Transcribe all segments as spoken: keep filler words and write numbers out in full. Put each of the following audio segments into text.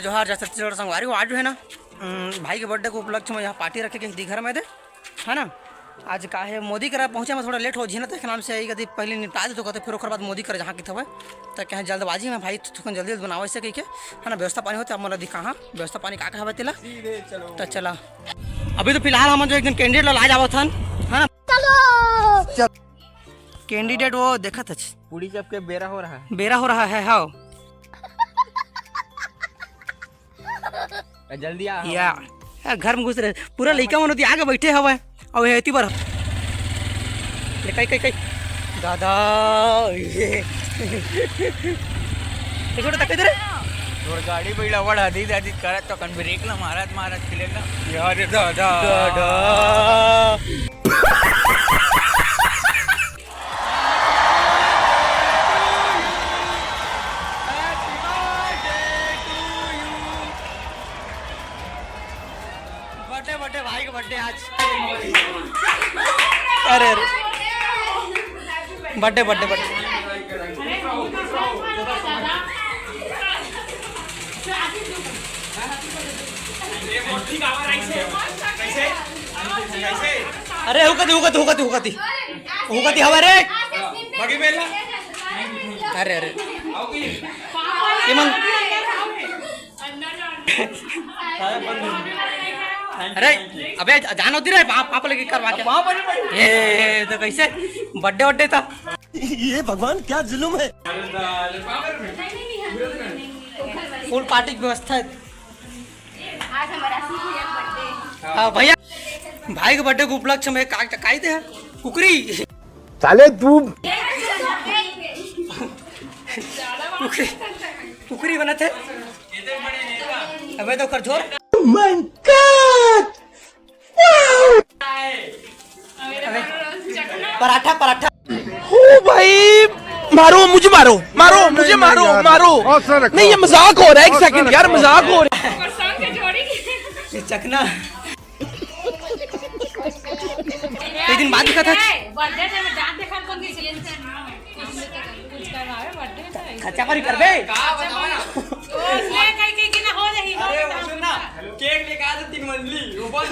जोहार, जय छत्तीसगढ़ संगवारी हो। आज जो है ना, उम, भाई के बर्थडे के उपलक्ष्य में यहाँ पार्टी रखे के दीघर में दे, है ना। आज का है, मोदी करा पहुँचे में थोड़ा लेट हो जी ना, तो एक नाम से आई कदी पहले निपटा दे तो कहते, फिर ओकर बाद मोदी करा जहाँ की थवे। तो कहे जल्दबाजी में भाई, तू जल्दी जल्दी बनावे से कह के, है ना, व्यवस्था पानी होते। अब मोला दिखा, हाँ, व्यवस्था पानी का का हवे तेला। तो चला, अभी तो फिलहाल हम जो एक दिन कैंडिडेट ला जावत हन, है ना। कैंडिडेट वो देखत हच। पूरी चप के बेरा हो रहा है। बेरा हो रहा है, हाँ। जल्दी आ। या, या, घर में घुस रहे, पूरा लइका मन ओती आगे बैठे हवय, अउ ये एती बर। ले, कई, कई, कई। दादा, ये। ए, छोटे तक इधर। तोर गाड़ी बइला बड़ हदी दादी करत तो कन ब्रेक ला मारत, मारत चले ना। यार दादा। दादा। बर्थडे, बर्थडे, भाई का बर्थडे आज। अरे, अरे। Birthday, birthday, birthday. अरे, हुकती, हुकती, हुकती, हुकती। हुकती हवा रे। अरे, अरे। ये मन अरे, अबे, जान होती रे, पाप, पाप लगे करवा के। पाप अरे भाई। ए, तो कैसे? बर्थडे, बर्थडे था। ये भगवान, क्या जुल्म है। फुल पार्टी की व्यवस्था है। आज हमारा आशीष भैया का बर्थडे। हाँ, भैया, भाई के बर्थडे के उपलक्ष्य में का, का, काई दे? कुकरी। साले तू। कुकरी, कुकरी बनत हे। अबे तो कर झोर। Oh my God! अबे, पराठा, पराठा। ओ भाई, मारो मुझे, मारो, मारो मुझे, मारो, मारो। नहीं, ये मजाक हो रहा है, एक सेकंड यार, मजाक हो रहा है। ये चकना। एक दिन बाद दिखा था। बर्थडे में दांत देखा कौन की सीरियस है ना। कुछ करवावे बर्थडे में। खर्चा पानी करबे? का बतावा ना? ओ, इसलिए कहीं, कहीं की ना हो रही हो। अरे, वो सुन ना, केक लेके आ जा तीन मंजिली, वो बोल।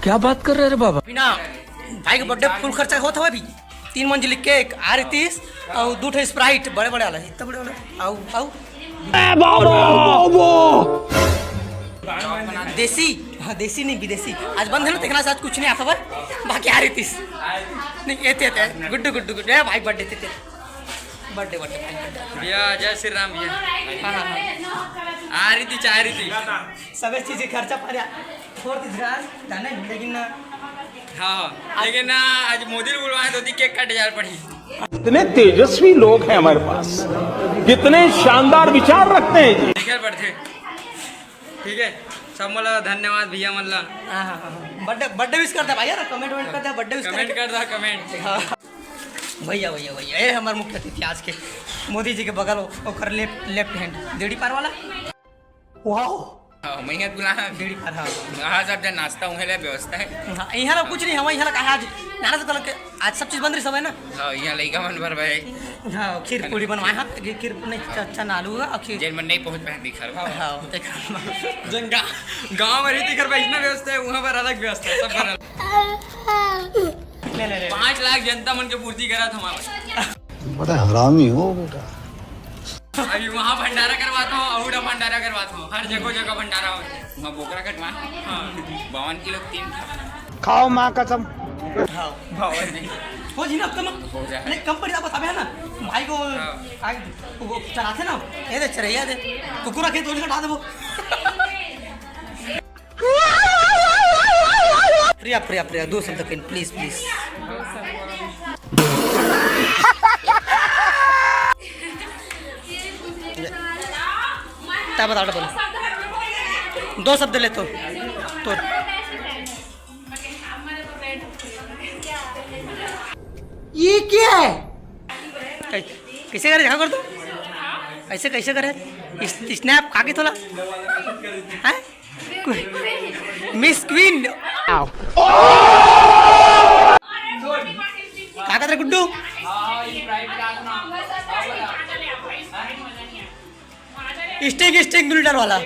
क्या बात कर रहे रे बाबा? बिना भाई के बर्थडे फुल खर्चा होत हवे भी। तीन मंजिली केक, आरतीस, अउ दू ठे स्प्राइट, बड़े बड़े वाला, इतना बड़े वाला। अउ, अउ। देसी, हाँ, देसी नहीं, विदेशी। आज बंद है ना, देखना, आज कुछ नहीं आता भाई। बाकी आरतीस। नहीं, ये ते, ते, गुड्डू, गुड्डू, गुड्डू। ए भाई, बर्थडे ते, ते। बर्थडे, बर्थडे, भाई, बर्थडे। भैया, जय श्री राम भैया। हाँ, हाँ, हाँ। आ रही थी, चाह रही थी। सबे चीज के खर्चा पानी छोड़ दी, जाने, लेकिन ना। हाँ, लेकिन ना, आज मोदी ने बुलवाए तो केक काटे जा पड़ी। इतने तेजस्वी लोग हैं हमारे पास, कितने शानदार विचार रखते हैं जी। निकल पड़ते। ठीक है, सब मोला धन्यवाद भैया मन ला। हाँ, हाँ, हाँ, हाँ। बर्थडे, बर्थडे विश कर दे भाई यार, कमेंट वेमेंट कर दे, बर्थडे विश कमेंट करके। कर दे, कमेंट। हाँ। भैया, भैया, भैया, ये हमारे मुख्य अतिथि आज के, मोदी जी के बगल, ओ-, ओकर लेफ्ट, लेफ्ट हैंड, देड़ी पार वाला। वाओ। हाँ, मैं यहाँ बुला। देड़ी पार, हाँ। हाँ, सब जन नाश्ता उहे ले व्यवस्था है। हाँ, यहाँ ला कुछ नहीं, हम यहाँ ला कहा आज, नाना से तलक के, आज सब चीज बंद रही सब है ना। हाँ, यहाँ लइका मन भर भाई। हाँ, खीर पूरी बनवाए, हाँ, खीर नहीं, च-, चना आलू हुआ और खीर। जेन मन नहीं पहुँच पाए, दिखा रहा। हाँ, देख। जन गा-, गाँव में रहती घर पे इतना व्यवस्था है, वहाँ पर अलग व्यवस्था है, सब पर अलग। ले, ले, ले। पाँच लाख जनता मन के पूर्ति करा था हमारा। बड़ा हरामी हो बेटा। अभी वहाँ भंडारा करवाता हूँ, अहुड़ा भंडारा करवाता हूँ, हर जगह जगह भंडारा हो। वहाँ बोकरा कटवा, हाँ, बावन किलो तीन। खाओ माँ कसम। हाँ, बावन नहीं। हो जी ना, अब तो मैं हो जाए। नहीं, कम पड़ी, आप बताबे ना, भाई को, हाँ। आगे, वो चलाते ना, ये दे, चरैया दे, कुकुरा खेत, उनका हटा दे वो। प्रिया, प्रिया, प्रिया, दो शब्द कहीं, प्लीज, प्लीज। क्या बता, बोलो। दो शब्द ले तो। तो। ये क्या है? कै-, कैसे करे? यहाँ कर दो। ऐसे कैसे करे? इस-, स्नैप खा के थोड़ा। हैं? मिस क्वीन। का कहत रहे गुड्डू? स्टिंग स्टिंग नूडल वाला।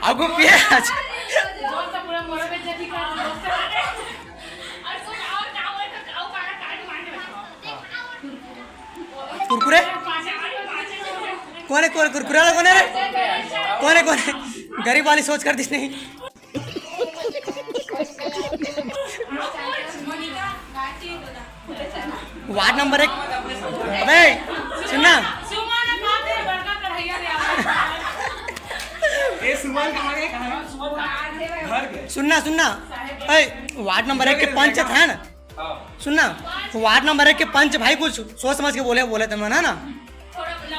अगो प्याज। कुरकुरे? कौन है, कौन, कुरकुरे वाला कौन है रे? कौन है, कौन है? गरीब वाली सोच कर दिस नहीं। वार्ड नंबर एक। अबे सुनना। सुनना सुनना। ए, वार्ड नंबर एक के पंच था ना। सुनना, वार्ड नंबर एक के पंच भाई, कुछ सोच समझ के बोले बोले तुम, है ना?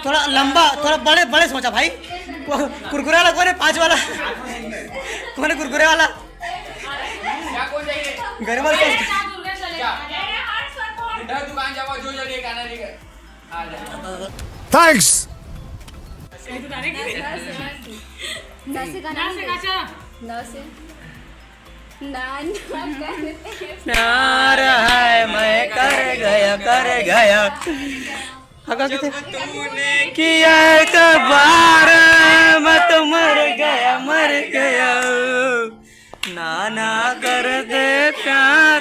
थोड़ा लंबा, थोड़ा बड़े बड़े सोचा भाई। वो कुरकुरे वाला कौन है, पाँच वाला? कौन है कुरकुरे वाला? गरीब वाला सोच। दुकान जावा, जो जल्दी खाना लेकर। थैंक्स। नसे का नाम नसे। ना ना करते। ना रहा है, मैं कर गया, कर गया। हाँ, का कहते? किया एक बार, मैं तो मर गया, मर गया। ना ना करते प्यार।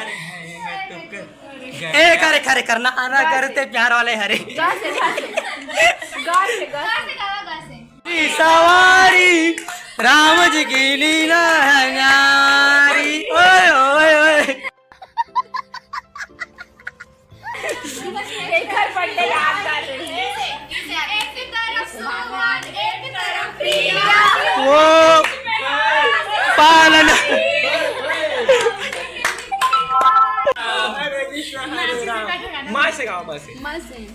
ए, करे, करे, करना, ना करते प्यार वाले हरे। गा से, गा से। गा से, गा से। सवारी राम जी की लीला है न्यारी। ओए, ओए, ओए। एक घर पट्टे याद कर रही है। एक तरफ सुमन, एक तरफ प्रिया। वो पालन। माँ से गाओ, माँ से। माँ से।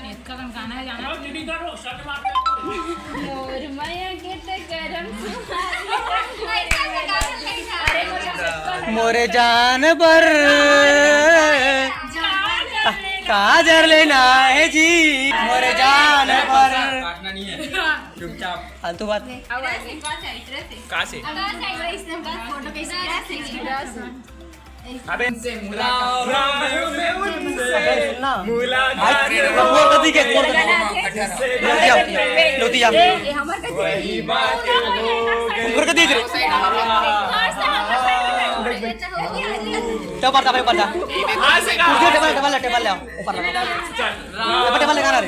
इतका कन गाना है, जाना। मोर मया के ते गरम सुहारी। अरे, मोर मोरे जान बर काजर लेना है जी, मोरे जान बर। काटना नहीं है, चुपचाप। फालतू बात। कहाँ से? फोटो कैसे? अबे इनसे मुलाकात। अबे सुन ना। मुलाकात। भाई, वो कर दी क्या? वो कर दी। लोती जा। लोती जा। ये हमारे का वही बात हो गई। वो कर दी इधर। ऊपर जा, भाई, ऊपर जा। आज से कुर्सी, टेबल, टेबल, टेबल ले आओ। ऊपर लगा। टेबल, टेबल लगा ना रे।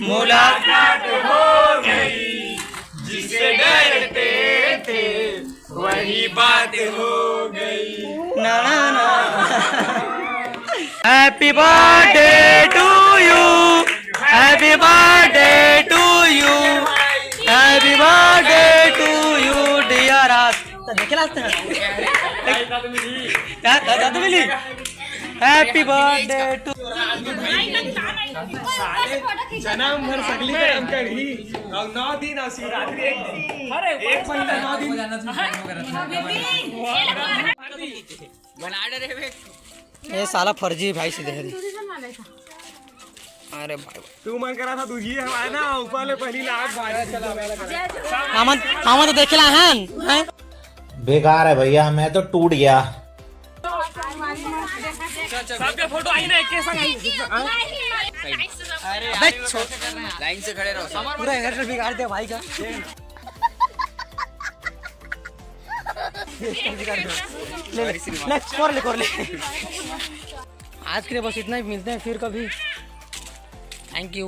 मुलाकात हो गई, जिसे डरते थे। वही बात हो गई। ना, ना, ना। Happy birthday to you, happy birthday to you, happy birthday to you, dear आस। तो देखे लास्ट है। क्या, क्या, क्या तो मिली? Happy birthday to जन्म भर सगली करम करही। और नौ दिन और शिवरात्रि एक दिन। अरे, एक महीना नौ दिन। बना डरे बे। ये साला फर्जी भाई सीधे है। अरे भाई। तू मन करा था, तुझी हमारे ना ऊपर ले पहली लाख भाई। हमन, हमन तो देखेला हन, हैं? बेकार है भैया, मैं तो टूट गया। सबके फोटो आई ना, एक के संग आई। अबे छोड़। लाइन से खड़े रहो सब। पूरा हेयर बिगाड़ दिया भाई का। ले, ले, ले, कर ले, कर ले। आज के लिए बस इतना ही, मिलते हैं फिर कभी। Thank you।